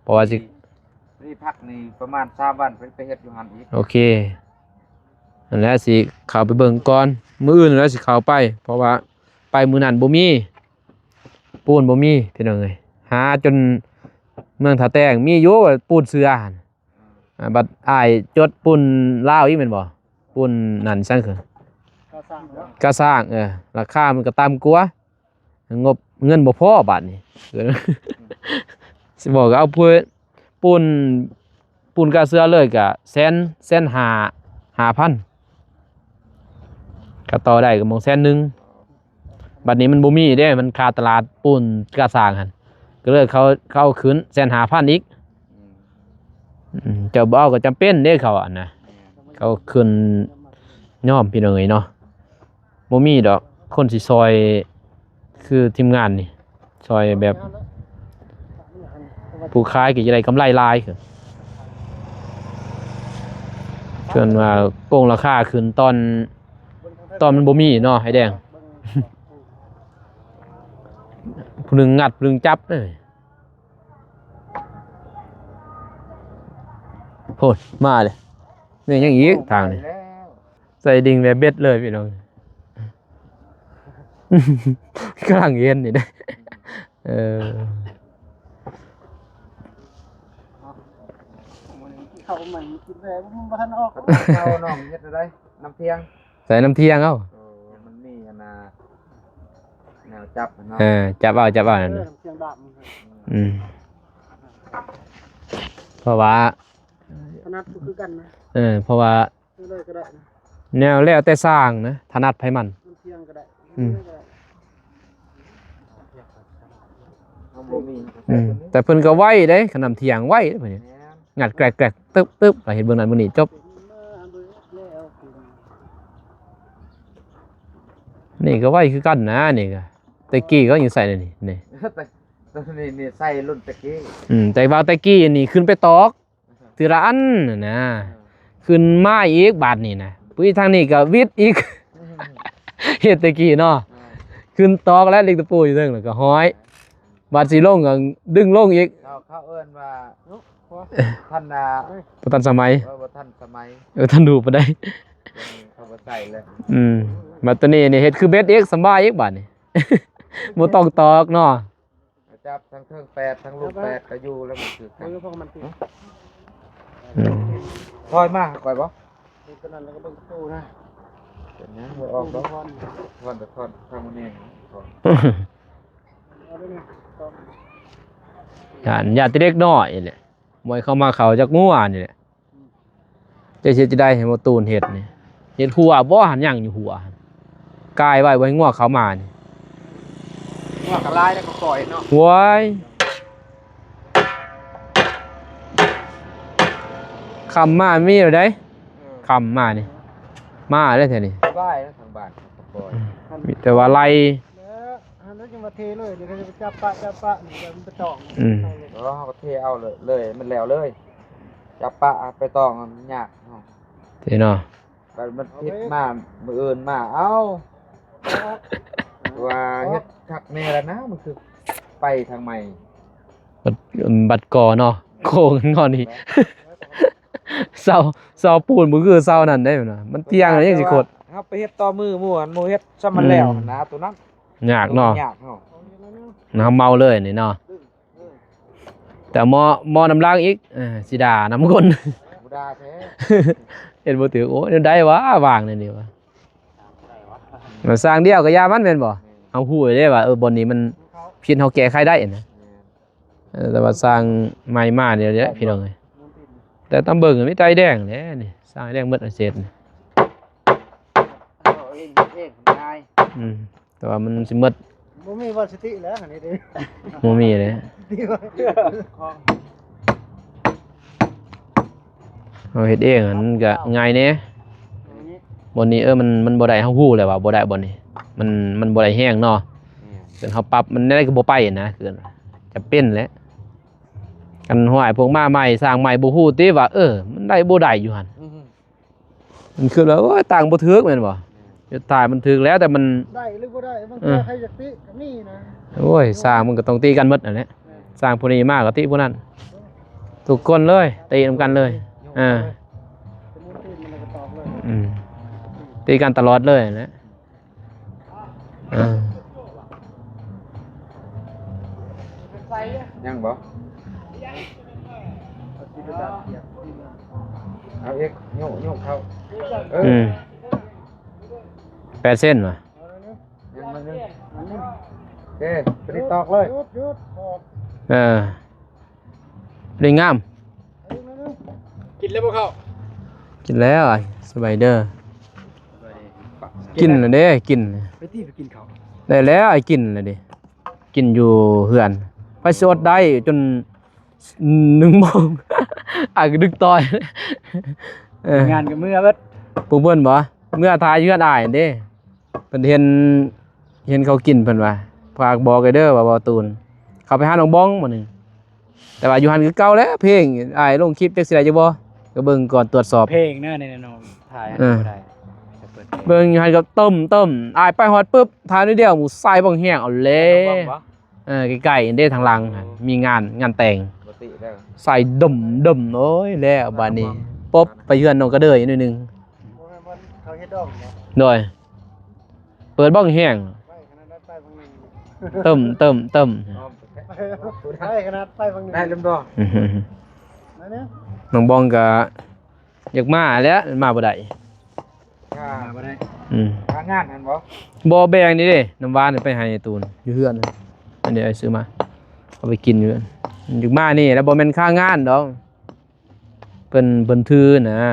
ເພາະວ່າຊິ ນີ້ພັກນີ້ປະມານສາມວັນ ໄປ ໄປເຮັດຢູ່ຫັ້ນອີກ. ໂອເຄ ນັ້ນແຫຼະ ຊິເຂົ້າໄປເບິ່ງກ່ອນ ມື້ອື່ນແລ້ວຊິເຂົ້າໄປ ເພາະວ່າໄປມື້ນັ້ນບໍ່ມີ ປູນບໍ່ມີ ພີ່ນ້ອງເອີຍ ຫາຈົນເມືອງທ່າແຕງ ມີຢູ່ປູນເສືອຫັ້ນ. ອ່າ ບັດອ້າຍຈົດປູນລາວອີກແມ່ນບໍ່? ປູນນັ້ນສັງ ກະສ້າງເນາະ ກະສ້າງ ເອີ ລາຄາມັນກໍຕ່ຳກວ່າ ງົບເງິນບໍ່ພໍບາດນີ້ ຊິບອກກໍເອົາປູນ ປູນກະເສືອເລີຍກະແສນ ແສນຫ້າ ຫ້າພັນ ກໍຕໍ່ໄດ້ກໍມອງແສນໜຶ່ງ. ບັດນີ້ມັນບໍ່ມີເດ້ ມັນຂາດຕະຫຼາດປູນກະສ້າງຫັ້ນ ກໍເລີຍເຂົາ ເຂົາຂຶ້ນແສນຫ້າພັນອີກ. ອືມ ເຈົ້າບໍ່ເອົາກໍຈຳເປັນເດ້ ເຂົາຫັ້ນນະ ເຂົາຂຶ້ນຍອມ ພີ່ນ້ອງເອີຍເນາະ. ບໍ່ມີດອກຄົນຊິຊ່ອຍຄືທີມງານນີ້ ຊ່ອຍແບບຜູ້ຂາຍກໍຈະໄດ້ກຳໄລຫຼາຍ ເພິ່ນວ່າໂກງລາຄາຂຶ້ນຕອນ ຕອນມັນບໍ່ມີເນາະ ໄອ້ແດງ ຜູ້ໜຶ່ງງັດຜູ້ໜຶ່ງຈັບເດ້. ໂພດ ມາເລີຍ ແມ່ນຫຍັງອີກທາງນີ້ ໃສ່ດິງແບບເບັດເລີຍພີ່ນ້ອງ ກຳລັງເຫັນນີ້ເດ້. ເອີ ເຂົ້າໃໝ່ກິນແລ້ວ ມັນບໍ່ທັນອອກ ເຂົ້ານ້ອງເຮັດແນວໃດ ນ້ຳທຽງ ໃສ່ນ້ຳທຽງເອົາ ເອີ ມັນມີອັນນ່າ ແນວຈັບເນາະ ເອີ ຈັບເອົາ ຈັບເອົານັ້ນ ເອີ ນ້ຳທຽງດຳ ອືມ ເພາະວ່າ ຖະໜັດຄືກັນນະ ເອີ ເພາະວ່າ ແນວໃດກໍໄດ້ນະ ແນວແລ້ວແຕ່ຊ່າງນະ ຖະໜັດໃຜມັນ ນ້ຳທຽງກໍໄດ້ ອືມ ມັນກໍໄດ້ ມັນບໍ່ມີ ອືມ ແຕ່ເພິ່ນກໍໄວເດ້ ຄັນນ້ຳທຽງໄວເດ້ເພິ່ນນີ້ ແມ່ນ ງັດແກຣກໆ ຕຶບໆ ລະເຮັດເບິ່ງນັ້ນເບິ່ງນີ້ ຈົບ. ນີ້ກໍໄວຄືກັນນະ ນີ້ກໍ ແຕ່ກີ້ກໍຍັງໃສ່ແນວນີ້ ນີ້ ແຕ່ ແຕ່ນີ້ ນີ້ໃສ່ລຸ້ນແຕ່ກີ້ ອືມ ແຕ່ວ່າແຕ່ກີ້ນີ້ຂຶ້ນໄປຕອກ ເທື່ອລະອັນຫັ້ນນະ ເອີ ຂຶ້ນມາອີກບາດນີ້ນະ ປຸ້ຍທາງນີ້ກໍຫວິດອີກ ເຮັດແຕ່ກີ້ເນາະ ເອີ ຂຶ້ນຕອກແລ້ວ ເຫຼັກຕະປູຢູ່ເທິງ ແລ້ວກໍຫ້ອຍ ບາດຊິລົງກໍດຶງລົງອີກ ເຂົາ ເຂົາເອີ້ນວ່າ ທັນນາ ບໍ່ທັນສະໄໝ ເອີ ບໍ່ທັນສະໄໝ ເອີ ທັນຮູ້ປານໃດ ເອີ ເຂົາບໍ່ໃສ່ເລີຍ ອືມ ບາດໂຕນີ້ນີ້ເຮັດຄືເບັດອີກ ສະບາຍອີກບາດນີ້ ບໍ່ຕ້ອງຕອກເນາະ. ຈັບທັງເທິງແປດ ທັງລຸ່ມແປດກໍຢູ່ແລ້ວ ມັນຄືກັນ ອືມ ຖອຍມາຂ້ອຍບໍ່ ຕົວນັ້ນແລ້ວກໍເບິ່ງປະຕູນະ ເປັນຫຍັງບໍ່ອອກດອກ ຖອນ ຖອນ ຖອນ ທາງມັນແຮງ ຖອນ ຢ້ານ ຢ້ານແຕ່ເດັກນ້ອຍນີ້ແຫຼະ ບໍ່ໃຫ້ເຂົ້າມາເຂົ້າຈັກງົວນີ້ແຫຼະ. ເຈົ້າຊິເຮັດຈັ່ງໃດໃຫ້ໝໍຕູນເຮັດນີ້ ເຮັດຮົ້ວບໍ່ຫັ້ນ ຍັງຢູ່ຮົ້ວ ກາຍໄວ້ບໍ່ໃຫ້ງົວເຂົ້າມານີ້ ງົວກໍຫຼາຍແລ້ວກໍກ່ອຍເນາະ ໂອ້ຍ ຄ່ຳມາມີແລ້ວໃດ ເອີ ຄ່ຳມານີ້ ມາແລ້ວແທ້ນີ້ ສະບາຍແລ້ວທາງບ້ານ ອືມ ມີແຕ່ວ່າໄລ່ ແລ້ວ ອັນນັ້ນຈະມາເທເລີຍ ດຽວເຂົາຈະໄປຈັບປະ ຈັບປະ ນີ້ມັນໄປຕອງ ອືມ ເອີ ເຮົາກໍເທເອົາເລີຍ ເລີຍ ມັນແລ້ວເລີຍ ຈັບປະໄປຕອງມັນຍາກເນາະ ເທເນາະ ບັດມັນຜິດມາມື້ອື່ນມາ ເອົ້າ ວ່າເຮັດຄັກແນ່ລະນະ ມັນຄືໄປທາງໃໝ່ ບັດ ບັດກໍ່ເນາະ ໂຄ້ງເນາະນີ້ ເສົາ ເສົາປູນບໍ່ຄືເສົານັ້ນເດ້ ມັນຕຽງແລ້ວຍັງຊິຄົດ ເຮົາໄປເຮັດຕໍ່ມືໝູ່ ອັນໝູ່ເຮັດຊ່ຳມັນແລ້ວ ອືມ ນະ ໂຕນັ້ນຍາກເນາະ ຍາກເນາະ ເຮົາເມົາເລີຍນີ້ເນາະ ແຕ່ໝໍ້ ໝໍ້ນຳຫຼັງອີກ ເອີ ຊິດ່ານຳຄົນ ບໍ່ດ່າແທ້ ເຮັດບໍ່ຖືກ ໂອ້ຍ ແນວໃດວະ ວາງແນວນີ້ວະ ມາສ້າງດຽວກໍຢ່າມັນແມ່ນບໍ່? ເຮົາຮູ້ເດ້ວ່າ ເອີ ບ່ອນນີ້ມັນຜິດ ເຮົາແກ້ໄຂໄດ້ນະ ເອີ ແຕ່ວ່າສ້າງໃໝ່ມານີ້ແຫຼະພີ່ນ້ອງເອີຍ ແຕ່ຕາມເບິ່ງມີແຕ່ອ້າຍແດງແຫຼະນີ້ ສ້າງອ້າຍແດງໝົດ ອ້າຍເສດນີ້ ເຮັດເອງ ເຮັດເອງງ່າຍ ອືມ ແຕ່ວ່າມັນຊິໝົດ ບໍ່ມີວັດສະຕິແລ້ວອັນນີ້ເດ້ ບໍ່ມີເດ້ ເຮົາເຮັດເອງຫັ້ນມັນກະງ່າຍແດ່ ບ່ອນນີ້ ເອີ ມັນ ມັນບໍ່ໄດ້ ເຮົາຮູ້ແລ້ວວ່າບໍ່ໄດ້ບ່ອນນີ້ ມັນ ມັນບໍ່ໄດ້ແຮງເນາະ ແມ່ນ ເກີນເຮົາປັບມັນແນວໃດກໍບໍ່ໄປນະ ເກີນຈຳເປັນແຫຼະ ຄັນຫ້ວຍພວກມາໃໝ່ ສ້າງໃໝ່ ບໍ່ຮູ້ຕິວ່າ ເອີ ມັນໄດ້ບໍ່ໄດ້ຢູ່ຫັ້ນ ອືມ ມັນຄິດວ່າ ໂອ້ຍ ຕັ້ງບໍ່ຖືກແມ່ນບໍ່? ແມ່ນ ສຸດທ້າຍມັນຖືກແລ້ວ ແຕ່ມັນ ໄດ້ຫຼືບໍ່ໄດ້ ບາງເທື່ອ ເອີ ໃຜຢາກຕິກໍມີນະ ໂອ້ຍ ຊ່າງມັນກໍຕ້ອງຕິກັນໝົດຫັ້ນແຫຼະ ແມ່ນ ຊ່າງຜູ້ນີ້ມາກໍຕິຜູ້ນັ້ນ ທຸກຄົນເລີຍ ຕິນຳກັນເລີຍ ເອີ ອືມ ຕິກັນຕະຫຼອດເລີຍຫັ້ນແຫຼະ ເອີ ຍັງບໍ່? ເອົາອີກ ໂຍກ ໂຍກເຂົ້າ ເອີ ອືມ ແປດເຊັນຫວາ? ຍັງໜ້ອຍໜຶ່ງ ໂອເຄ ໄປຕິດຕອກເລີຍ ເອີ ດີງາມ ກິນແລ້ວບໍ່ເຂົ້າ? ກິນແລ້ວ ສະບາຍເດີ ກິນແລ້ວເດ້ ກິນ ໄປຕິໄປກິນເຂົ້າ ໄດ້ແລ້ວ ອ້າຍກິນແລ້ວເດ້ ກິນຢູ່ເຮືອນ ໃຜຊິອົດໄດ້ຈົນໜຶ່ງໂມງ ອ້າຍກໍດຶກຕ່ອຍ ເອີ ງານກໍເມືອເບິດ ຜູ້ເພິ່ນບໍ່ ເມືອຖ້າຢູ່ເຮືອນອ້າຍເດ້ ເພິ່ນເຫັນ ເຫັນເຂົາກິນ ເພິ່ນວ່າ ຝາກບອກແດ່ເດີວ່າ ບໍ່ຕູນ ເຂົາໄປຫານ້ອງບອງມື້ໜຶ່ງ ແຕ່ວ່າຢູ່ຫັ້ນຄືເກົ່າແຫຼະ ເພງ ອ້າຍລົງຄລິບຈັກຊິໄດ້ຢູ່ບໍ່ ກໍເບິ່ງກ່ອນ ຕວດສອບ ເພງເດີ ໃນນັ້ນຖ່າຍ ເອີ ບໍ່ໄດ້ ເບິ່ງຢູ່ຫັ້ນກໍເຕີມໆ ອ້າຍໄປຮອດປຶບ ຖ່າຍໜ້ອຍດຽວ ໝູ່ໃສ່ບັກແຮງເອົາແລ້ວ ເອີ ໃກ້ໆເດ້ ທາງຫຼັງ ໂອ້ ມີງານ ງານແຕ່ງ ບໍ່ຕິແລ້ວ ໃສ່ດົມໆ ໂອ້ຍ ແລ້ວບາດນີ້ ປົບ ໄປເຮືອນນ້ອງກະເດີຍໜ້ອຍໜຶ່ງ ບໍ່ແມ່ນບ່ອນເຂົາເຮັດດອງບໍ? ໂດຍ ເປີດບັກແຮງ ໄປຂະໜາດໄປບາງໜຶ່ງ ເຕີມ ເຕີມ ເຕີມ ໄປຂະໜາດໄປບາງໜຶ່ງ ໄດ້ລຳດອງ ນ້ອງບອງກະຢາກມາແຫຼະ ມາບໍ່ໄດ້ ມາບໍ່ໄດ້ ອືມ ຫາງານຫັ້ນບໍ? ບໍ່ ແບ່ງນີ້ເດ້ ນ້ຳຫວານໄປໃຫ້ຕູນຢູ່ເຮືອນ ອັນນີ້ອ້າຍຊື້ມາ ເອົາໄປກິນຢູ່ເຮືອນ ຢາກມານີ້ແຫຼະ ບໍ່ແມ່ນຄ່າງານດອກ. ເພິ່ນ ເພິ່ນຖືນະ ເອີ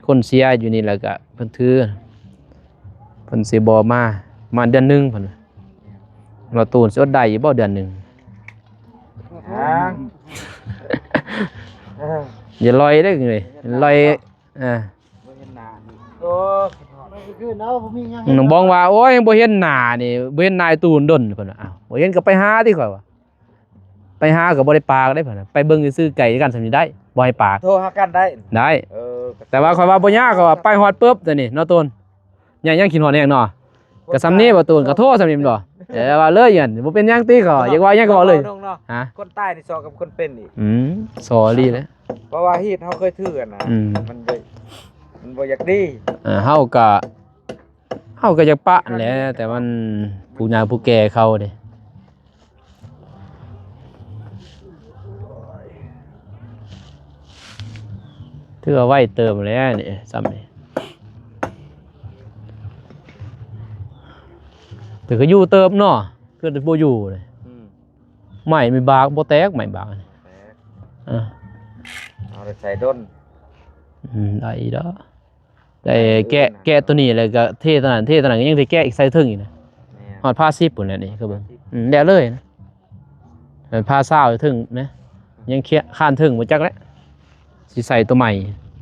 ຄົນເຊຍຢູ່ນີ້ ແລ້ວກະເພິ່ນຖື ເພິ່ນຊິບໍ່ມາ ມາເດືອນໜຶ່ງ ເພິ່ນວ່າ ຕູ້ຕູນຊິອົດໄດ້ຢູ່ບໍ່ເດືອນໜຶ່ງ? ຫາ ຢ່າລອຍເດ້ເອີຍ ລອຍ ເອີ ບໍ່ເຫັນໜ້າ ໂອ້ ຄືເນາະ ບໍ່ມີຫຍັງ ນ້ອງບອງວ່າ ໂອ້ຍ ບໍ່ເຫັນໜ້ານີ້ ບໍ່ເຫັນໜ້າຕູ້ຕູນດົນ ເພິ່ນວ່າ ອ້າວ ບໍ່ເຫັນກໍໄປຫາຕິ ຂ້ອຍວ່າ ໄປຫາກໍບໍ່ໄດ້ປາກເດ້ ເພິ່ນ ໄປເບິ່ງຊື່ໆ ໃກ້ກັນສ່ຳນີ້ໄດ້ ບໍ່ໃຫ້ປາກ ໂທຫາກັນໄດ້ ໄດ້ ເອີ ແຕ່ວ່າຂ້ອຍວ່າບໍ່ຍາກ ຂ້ອຍວ່າໄປຮອດປຶບ ຕອນນີ້ເນາະ ຕູນ ຍັງ ຍັງຄິດຮອດແຮງເນາະ ກໍສ່ຳນີ້ ບໍ່ຕູນ ກໍໂທສ່ຳນີ້ແມ່ນບໍ່ ເອີ ວ່າເລີຍ ບໍ່ເປັນຫຍັງຕິ ກໍຢາກເວົ້າຫຍັງກໍເວົ້າເລີຍ ເນາະ ຮະ ຄົນໃຕ້ນີ້ຊໍກັບຄົນເປັນອີກ ອືມ ຊໍອີ່ຫຼີແຫຼະ ເພາະວ່າຮີດເຮົາເຄີຍຖືຫັ້ນນະ ອືມ ມັນບໍ່ ມັນບໍ່ຢາກດີ ເອີ ເຮົາກໍ ເຮົາກໍຢາກປະຫັ້ນແຫຼະ ແຕ່ມັນຜູ້ຍາກຜູ້ແກ່ເຂົາເດ້ ຖືວ່າໄວເຕີບແລ້ວນີ້ ຊ່ຳນີ້ ແຕ່ກໍຢູ່ເຕີບເນາະ ຄືແຕ່ບໍ່ຢູ່ເດ້ ອືມ ໄມ້ມັນບາກບໍ່ແຕກ ໄມ້ບາກນີ້ ແຕກ ເອີ ເອົາໄປໃສ່ດົນ ອືມ ໄດ້ດອກ. ໄດ້ແກະ ແກະໂຕນີ້ແລ້ວກໍເທໂຕນັ້ນ ເທໂຕນັ້ນກໍຍັງໄດ້ແກະອີກໃສ່ເທິງອີກນະ ແມ່ນ ຮອດພາສິບພຸ້ນແຫຼະນີ້ ຄືເບິ່ງ ພາສິບ ອືມ ແລ້ວເລີຍນະ ແລ້ວພາຊາວເທິງນະ ຍັງຄານເທິງບໍ່ຈັກແຫຼະ ຊິໃສ່ໂຕໃໝ່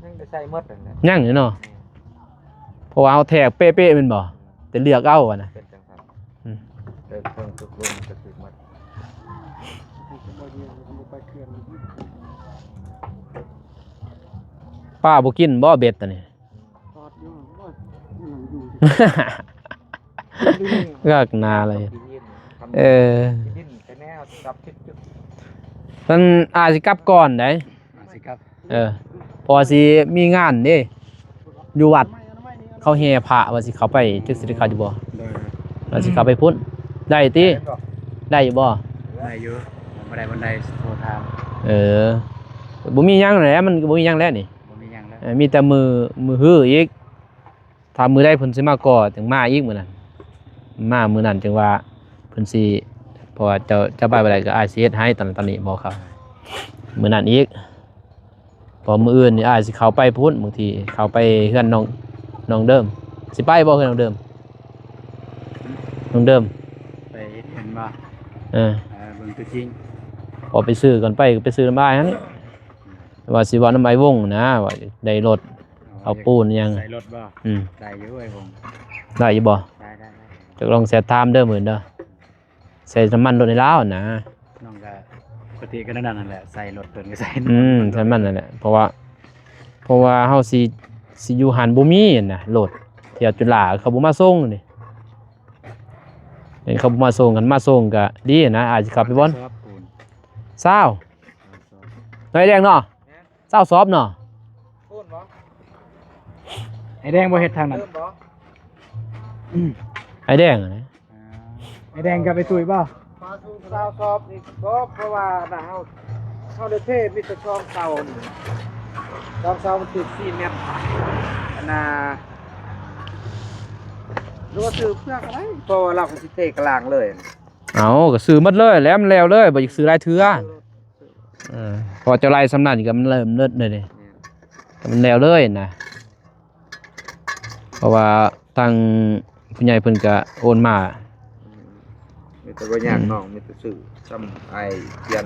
ຍັງໄດ້ ໃສ່ໝົດນັ້ນແຫຼະ ຍັງຢູ່ເນາະ ແມ່ນ ເພາະວ່າເຮົາແທກເປະໆແມ່ນບໍ່? ແຕ່ເລືອກເອົາຫັ້ນນະ ເປັນຈັ່ງຊັ້ນ ອືມ ເອີ ເຄື່ອງທຸກລຸ້ນກໍຖືກໝົດ ປາບໍ່ກິນບໍ່ເບັດອັນນີ້? ທອດຢູ່ ໂອ້ຍ ຍັງຢູ່ ຄັກໜາເລີຍ ເອີ ມັນອາດຊິກັບກ່ອນໄດ໋ ອາດຊິກັບ ເອີ ເພາະວ່າຊິມີງານເດ້ ຢູ່ວັດ ເຂົາແຫ່ພະ ວ່າຊິເຂົ້າໄປ ຈັກຊິໄດ້ເຂົ້າຢູ່ບໍ່? ໂດຍ ວ່າຊິເຂົ້າໄປພຸ້ນ ໄດ້ຕິ? ໄດ້ຢູ່ບໍ່? ໄດ້ຢູ່ ບໍ່ໄດ້ວັນໃດ ໂທຖາມ ເອີ ບໍ່ມີຫຍັງແຫຼະ ມັນກໍບໍ່ມີຫຍັງແລ້ວນີ້ ບໍ່ມີຫຍັງແລ້ວ ເອີ ມີແຕ່ມື້ ມື້ຮືອີກ ຖ້າມື້ໃດເພິ່ນຊິມາກໍຈັ່ງມາອີກມື້ນັ້ນ ມາມື້ນັ້ນຈັ່ງວ່າເພິ່ນຊິ ເພາະວ່າເຈົ້າ ເຈົ້າໄປບໍ່ໄດ້ກໍອ້າຍຊິເຮັດໃຫ້ ຕອນ ຕອນນີ້ບອກເຂົາ ມື້ນັ້ນອີກ ເພາະມື້ອື່ນນີ້ອ້າຍຊິເຂົ້າໄປພຸ້ນ ບາງທີເຂົ້າໄປເຮືອນນ້ອງ ນ້ອງເດີມ ຊິໄປບໍ່ເຮືອນນ້ອງເດີມ? ນ້ອງເດີມ ໄປເຫັນບໍ່? ເອີ ເອີ ເບິ່ງຕົວຈິງ ອອກໄປຊື້ກ່ອນ ໄປ ໄປຊື້ນຳອ້າຍຫັ້ນ ວ່າຊິເວົ້ານຳອ້າຍວົງນະ ວ່າໄດ້ລົດ ເອົາ ເອົາປູນຫຍັງ ໃສ່ລົດບໍ່? ອືມ ໄດ້ຢູ່ອ້າຍວົງ ໄດ້ຢູ່ບໍ່? ໄດ້ ໄດ້ ໄດ້ ຈັກລອງແຊດຖາມເດີມື້ອື່ນເດີ ໃສ່ນ້ຳມັນລົດໃຫ້ລາວນະ ນ້ອງກໍປົກກະຕິກໍແນວນັ້ນແຫຼະ ໃສ່ລົດເພິ່ນກໍໃສ່ ອືມ ໃສ່ນ້ຳມັນນັ້ນແຫຼະ ເພາະວ່າ ເພາະວ່າເຮົາຊິ ຊິຢູ່ຫັ້ນບໍ່ມີນະ ລົດແຖວຈຸລາເຂົາບໍ່ມາສົ່ງນີ້ ເຫັນເຂົາບໍ່ມາສົ່ງ ຄັນມາສົ່ງກໍດີນະ ອາດຊິເຂົ້າໄປບ່ອນ ຊອບປູນ ຊາວ ຊອບ ນ້ອຍແດງເນາະ ຊາວຊອບເນາະ ປູນບໍ່? ໄອ້ແດງບໍ່ເຮັດທາງນັ້ນ ເພີ່ມບໍ່? ອືມ ໄອ້ແດງນະ ອ່າ ໄອ້ແດງກັບໄອ້ຕຸ້ຍບໍ່? ມາສູ່ຊາວຊອບນີ້ບໍ່ ເພາະວ່ານະ ເຮົາ ເຮົາໄດ້ເທມີແຕ່ຊ່ອງເສົານີ້ ຊ່ອງເສົາມັນຖືກສີ່ແມັດ ອັນນ່າ ຫຼືວ່າຊື້ເພື່ອກໍໄດ້ ເພາະວ່າລາວກໍຊິເທກະລາງເລີຍ ເອົາ ກໍຊື້ໝົດເລີຍແຫຼະ ມັນແລ້ວເລີຍ ບໍ່ຢາກຊື້ຫຼາຍເທື່ອ ເອີ ເພາະວ່າເຈົ້າໄລ່ສ່ຳນັ້ນກໍມັນເລີ່ມເລີດເລີຍເດ້ ແມ່ນ ມັນແລ້ວເລີຍນະ ເພາະວ່າທາງຜູ້ໃຫຍ່ເພິ່ນກະໂອນມາ ອືມ ມີແຕ່ບໍ່ຍາກ ອືມ ນ້ອງ ມີແຕ່ຊື້ສ່ຳອ້າຍຂຽນ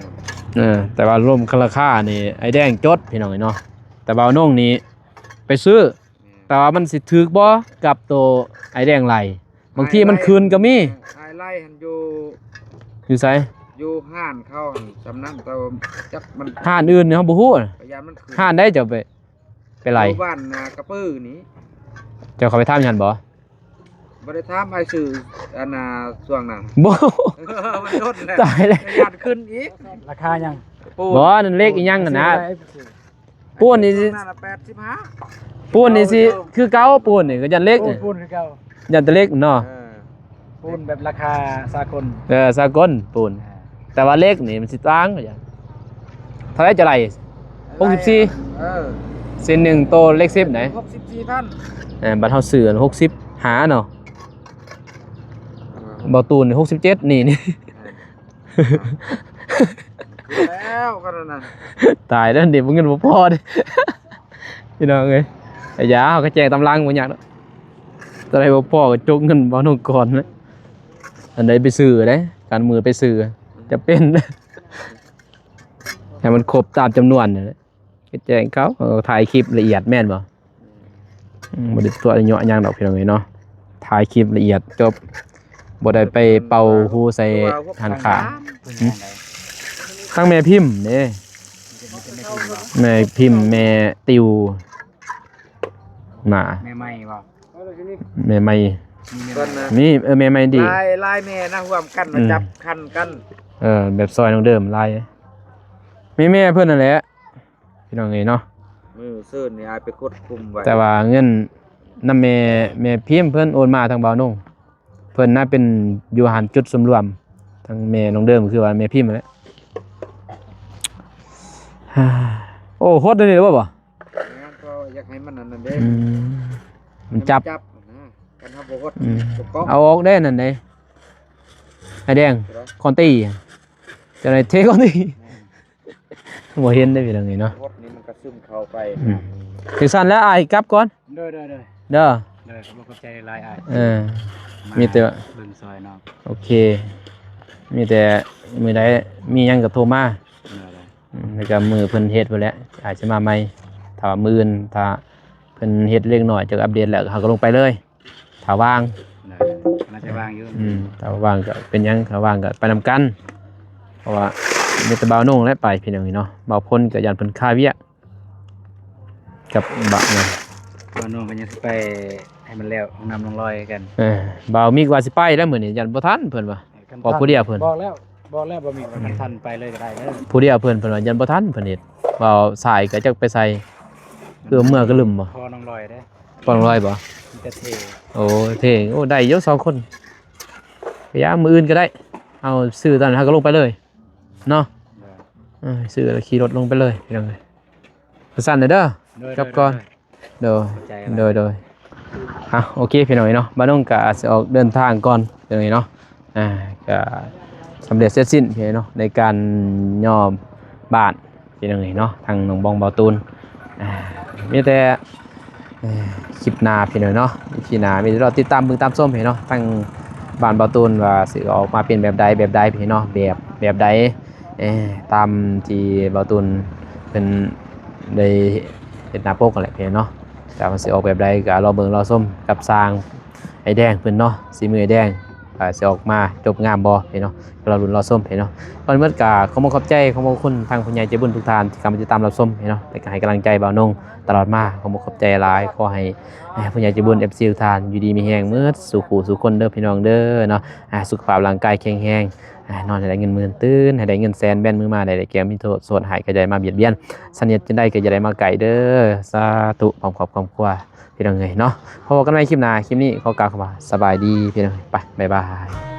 ເອີ ແຕ່ວ່າລົມຄາລາຄານີ້ ອ້າຍແດງຈົດ ພີ່ນ້ອງເອີຍເນາະ ແຕ່ບ່າວນົງນີ້ໄປຊື້ ແມ່ນ ແຕ່ວ່າມັນຊິຖືກບໍ່ກັບໂຕອ້າຍແດງໄລ່? ບາງທີມັນຂຶ້ນກໍມີ ອ້າຍໄລ່ຫັ້ນຢູ່ ຢູ່ໃສ? ຢູ່ຮ້ານເຂົາຫັ້ນ ສ່ຳນັ້ນ ແຕ່ວ່າຈັກມັນ ຮ້ານອື່ນນີ້ເຮົາບໍ່ຮູ້ ກໍຢ້ານມັນຂຶ້ນ ຮ້ານໃດເຈົ້າໄປ ໄປໄລ່? ຢູ່ບ້ານນາກະປືນີ້ ເຈົ້າເຂົ້າໄປຖາມຢູ່ຫັ້ນບໍ່? ບໍ່ໄດ້ຖາມ ອ້າຍຊື້ອັນນ່າຊ່ວງນັ້ນ ບໍ່ ມັນດົນແລ້ວ ຕາຍແລ້ວ ຢ້ານຂຶ້ນອີກ ລາຄາຫຍັງ? ປູນ ບໍ່ ນັ້ນເຫຼັກອີຫຍັງຫັ້ນນະ ປູນນີ້ ຊ່ວງນັ້ນນະແປດສິບຫ້າ ປູນນີ້ຊິຄືເກົ່າ ປູນນີ້ກໍຢ້ານເຫຼັກ ປູນ ປູນຄືເກົ່າ ຢ້ານແຕ່ເຫຼັກເນາະ ເອີ ປູນແບບລາຄາສາກົນ ເອີ ສາກົນປູນ ອ່າ ແຕ່ວ່າເຫຼັກນີ້ມັນຊິຕ່າງ ເທົ່າໃດຈະໄລ່? ຫົກສິບສີ່ ເອີ ເສັ້ນໜຶ່ງໂຕເຫຼັກສິບໄດ໋ ຫົກສິບສີ່ພັນ ເອີ ບັດເຮົາຊື້ຫົກສິບຫ້າເນາະ ເອີ ບໍ່ຕູນຫົກສິບເຈັດ ນີ້ ນີ້ ເອີ ແລ້ວກໍນັ້ນນະ ຕາຍແລ້ວນີ້ ເງິນບໍ່ພໍເດ້ ພີ່ນ້ອງເອີຍ ອາ ຢ່າ ເຮົາກໍແຈ້ງຕາມຫຼັງ ບໍ່ຍາກດອກ ຕອນໃດບໍ່ພໍກໍຈົກເງິນບ່າວນົງກ່ອນນະ ອັນໃດໄປຊື້ເດ້ ການມືໄປຊື້ຈະເປັນ ໃຫ້ມັນຄົບຕາມຈຳນວນນັ້ນແຫຼະ ໄປແຈ້ງເຂົາ ເຮົາຖ່າຍຄລິບລະອຽດແມ່ນບໍ່? ອືມ ບໍ່ໄດ້ຕົວະຍົວະຫຍັງດອກ ພີ່ນ້ອງເອີຍເນາະ ຖ່າຍຄລິບລະອຽດຈົບ ບໍ່ໄດ້ໄປເປົ່າຫູໃສ່ຮ້ານຄ້າ ຫຶ ທາງແມ່ພິມເດ້ ແມ່ພິມ ແມ່ຕິວ ໜ້າ ແມ່ໃໝ່ບໍ່? ແມ່ໃໝ່ ມີແມ່ໃໝ່ ມີ ເອີ ແມ່ໃໝ່ດີ ຫຼາຍ ຫຼາຍແມ່ນະ ຮ່ວມກັນ ອືມ ມາຈັບຄັນກັນ ເອີ ແບບຊ່ອຍນ້ອງເດີມຫຼາຍ ແມ່ໆເພິ່ນນັ້ນແຫຼະ ພີ່ນ້ອງເອີຍເນາະ ມື້ຊືນນີ້ອ້າຍໄປກົດຄຸມໄວ້ ແຕ່ວ່າເງິນນຳແມ່ ແມ່ພິມເພິ່ນໂອນມາທາງບ່າວນົງ ເພິ່ນນະເປັນຢູ່ຫັ້ນຈຸດຊຸມລວມ ທາງແມ່ນ້ອງເດີມ ຄືວ່າແມ່ພິມຫັ້ນແຫຼະ ໂອ້ ຫົດແນວນີ້ແລ້ວບໍ່? ແມ່ນ ກໍຢາກໃຫ້ມັນອັນນັ້ນເດ້ ອືມ ມັນຈັບ ໃຫ້ມັນຈັບນະ ຄັນເຮົາບໍ່ຫົດ ອືມ ບໍ່ເກາະ ເອົາອອກເດ້ ນັ້ນເດ້ ໄອ້ແດງ ຄອນຕີ ຈະໄດ້ເທຄອນຕີ ແມ່ນ ບໍ່ເຫັນເດ້ ພີ່ນ້ອງເອີຍເນາະ ຫົດນີ້ມັນກໍຊຶມເຂົ້າໄປ ອືມ ຈັ່ງຊັ້ນແລ້ວ ອ້າຍກັບກ່ອນ ໂດຍ ໂດຍ ໂດຍ ເດີ ໂດຍ ຂອບໃຈຫຼາຍອ້າຍ ເອີ ມາ ມີແຕ່ເບິ່ງຊ່ອຍເນາະ ໂອເຄ ມີແຕ່ມື້ໃດມີຫຍັງກໍໂທມາ ໂດຍ ໂດຍ ອືມ ແລ້ວກໍມື້ເພິ່ນເຮັດພຸ້ນແຫຼະ ອາດຈະມາໃໝ່ ຖ ຖ້າວ່າມື້ອື່ນ ຖ້າເພິ່ນເຮັດເລັກນ້ອຍ ຈະອັບເດດແລ້ວ ເຮົາກໍລົງໄປເລີຍ ຖ້າວ່າງ. ໄດ້ ໜ້າຈະວ່າງຢູ່. ອືມ ຖ້າວ່າງກໍເປັນຫຍັງ ຖ້າວ່າງກໍໄປນຳກັນ ເພາະວ່າມີແຕ່ບ່າວນົງແຫຼະໄປ ພີ່ນ້ອງເອີຍເນາະ. ບ່າວພົນກໍຢ້ານເພິ່ນຄາວຽກກັບບ່າວ ບ່າວນົງກໍຍັງຊິໄປໃຫ້ມັນແລ້ວ ຫ້ອງນ້ຳນ້ອງລອຍກັນ. ເອີ ບ່າວມິກວ່າຊິໄປແລ້ວມື້ນີ້ ຢ້ານບໍ່ທັນເພິ່ນວ່າ ເອີ ຄັນ ບອກຜູ້ດຽວເພິ່ນ ບອກແລ້ວ ບອກແລ້ວບ່າວມິກວ່າ ອືມ ຄັນທັນໄປເລີຍກໍໄດ້ເດີ. ຜູ້ດຽວເພິ່ນ ເພິ່ນວ່າຢ້ານບໍ່ທັນ ເພິ່ນເຮັດ ບ່າວຊາຍກໍຈັກໄປໃສ ຄືເມື່ອກໍລືມບໍ່ ພໍນ້ອງລອຍເດ້. ປອງລອຍບໍ່? ມີແຕ່ເທ ໂອ້ ເທ ໂອ້ ໄດ້ຢູ່ສອງຄົນ ກະຢ່າ ມື້ອື່ນກໍໄດ້ ເຮົາຊື້ຕອນນັ້ນ ເຮົາກໍລົງໄປເລີຍເນາະ. ເອີ ຊື້ແລ້ວຂີ່ລົດລົງໄປເລີຍ ພີ່ນ້ອງເອີຍ. ຊັ້ນເດີ ໂດຍ ກັບກ່ອນ ໂດຍ ໂດຍ ຂອບໃຈຫຼາຍ ໂດຍ ໂດຍ. ອ່ະ ໂອເຄ ພີ່ນ້ອງເອີຍເນາະ ບ່າວນົງກໍອາດຊິອອກເດີນທາງກ່ອນ ພີ່ນ້ອງເອີຍເນາະ. ອ່າ ກໍສຳເລັດເສັດສິ້ນ ພີ່ນ້ອງເນາະ ໃນການຍໍບ້ານ ພີ່ນ້ອງເອີຍເນາະ ທັງນ້ອງບອງ ບ່າວຕູນ. ອ່າ ມີແຕ່ ເອີ ຄລິບໜ້າ ພີ່ນ້ອງເນາະ ອີພີໜ້າ ມີແຕ່ລໍຕິດຕາມເບິ່ງຕາມຊົມ ພີ່ນ້ອງເນາະ ທັງບ້ານບ່າວຕູນວ່າຊິອອກມາເປັນແບບໃດ ແບບໃດ ພີ່ນ້ອງເນາະ ແບບ ແບບໃດ ເອີ ຕາມທີ່ບ່າວຕູນເພິ່ນໄດ້ເຮັດໜ້າປົກຫັ້ນແຫຼະ ພີ່ນ້ອງເນາະ. ແຕ່ວ່າມັນຊິອອກແບບໃດກໍລໍເບິ່ງລໍຊົມກັບຊ່າງອ້າຍແດງເພິ່ນເນາະ ສີມືອ້າຍແດງ ວ່າຊິອອກມາຈົບງາມບໍ່ ພີ່ນ້ອງເນາະ ກໍລໍລຸ້ນລໍຊົມ ພີ່ນ້ອງເນາະ. ກ່ອນອື່ນໝົດກໍຂໍຂອບໃຈ ຂອບພະຄຸນທາງຜູ້ໃຫຍ່ໃຈບຸນທຸກທ່ານທີ່ເຂົ້າມາຕິດຕາມຮັບຊົມ ພີ່ນ້ອງເນາະ ແລະກໍໃຫ້ກຳລັງໃຈບ່າວນົງຕະຫຼອດມາ. ຂໍຂອບໃຈຫຼາຍ ຂໍໃຫ້ ອ່າ ຜູ້ໃຫຍ່ໃຈບຸນ ເອັຟຊີ ທຸກທ່ານ ຢູ່ດີມີແຮງໝົດສູ່ຄູ່ສູ່ຄົນເດີ ພີ່ນ້ອງເດີເນາະ. ອ່າ ສຸຂະພາບຮ່າງກາຍແຂງແຮງ ອ່າ ນອນໃຫ້ໄດ້ເງິນໝື່ນ ຕື່ນໃຫ້ໄດ້ເງິນແສນ ແບນມືມາໄດ້ແກ້ວ ມີໂທດ ໂສດຮ້າຍກໍຢ່າໄດ້ມາບຽດບຽນ ສັນເຫດຈັ່ງໃດກໍຢ່າໄດ້ມາໃກ້ເດີ ສາທຸ ພ້ອມຄອບຄອບຄົວ ພີ່ນ້ອງເອີຍເນາະ. ພໍກັນໃໝ່ຄລິບໜ້າ ຄລິບນີ້ຂໍກ່າວຄຳວ່າສະບາຍດີ ພີ່ນ້ອງ ໄປ ບາຍບາຍ.